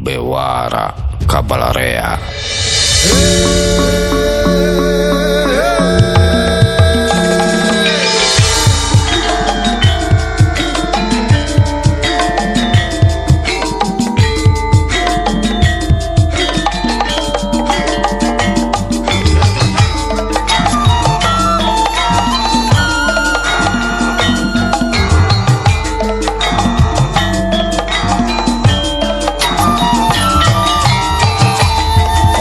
Bewara ka balarea.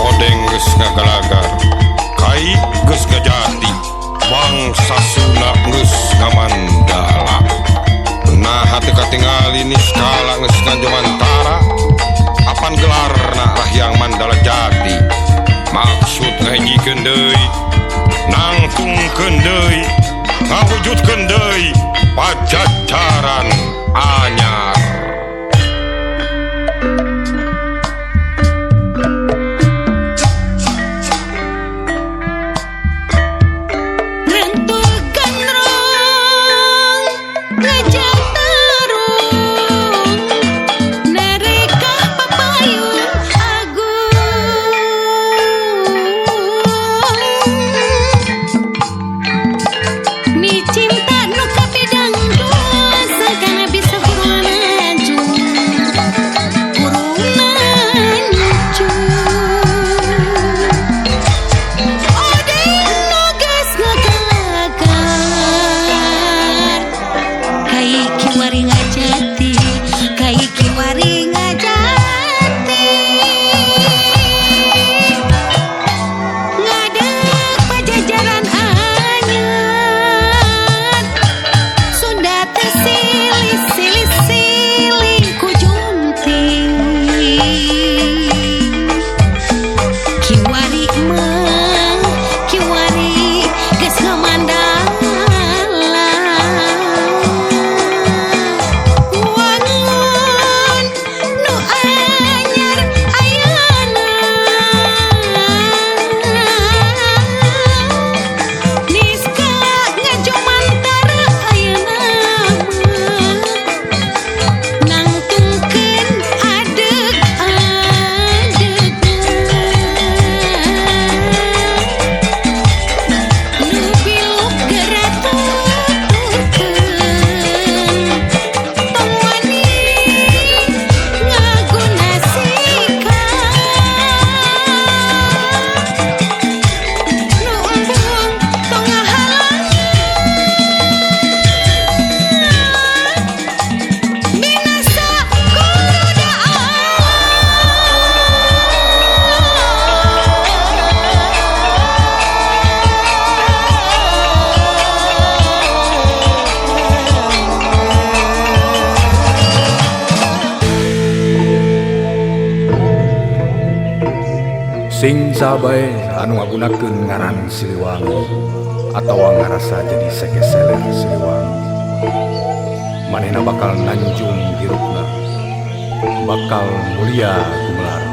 Odeng geus ngagalagar, Kai geus ngajati, bangsa Sunda geus ngamandala. Naha teu katingali niskala geus ngajomantara, apan gelarna Rahyang Mandala Jati. Maksud ngahijikeun deui, nangtungkeun deui, ngawujudkeun deui Pajajaran anyar. Rentul gandrung ngajak tarung nereka papayun agung ni cinta nu kapidang dua sakana bisa buruan buruan Odeng nu geus ngagalagar kai kiwari ngajati kai kiwari ngajati ngadeg pajajaran anyar Sunda teh silih silih silih ku junti kiwari mah kiwari geus ngamandala wangun nu anyar ayeuna niskala ngajomantara ayeuna mah nangtungkeun adeg-adegna nu biluk geura tuturkeun tong wani ngaguna sikap nu embung tong ngahalangan binasa ku roda Sing sabae anu ngagunakeun ngaran Siliwangi atawa ngarasa jadi sekeseler Siliwangi. Manehna bakal nanjung hirupna, bakal mulia gumelar.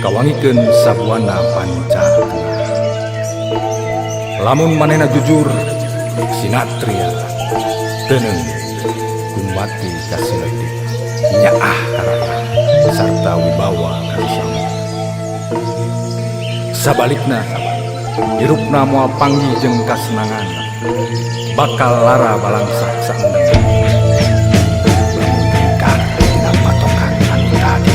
Kawangikeun sabuana panca tengah. Lamun manehna jujur, sinatria, teuneng gumati kasileutik, nyaah karakter sarta wibawa karisama. Sabalikna, hirupna moal panggih jeung kasenangan, bakal lara balangsak saendeng. Lamun ingkar tina patokan anu tadi.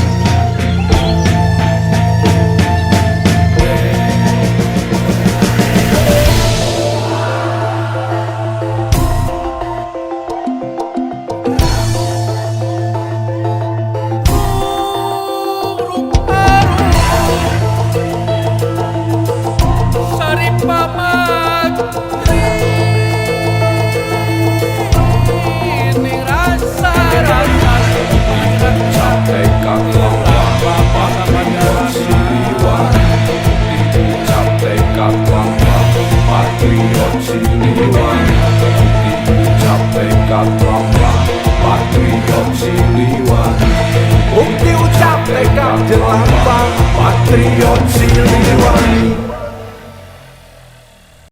Patriot Siliwangi, ucap tekad lambang Patriot Siliwangi, bukti ucap tekad lambang Patriot Siliwangi.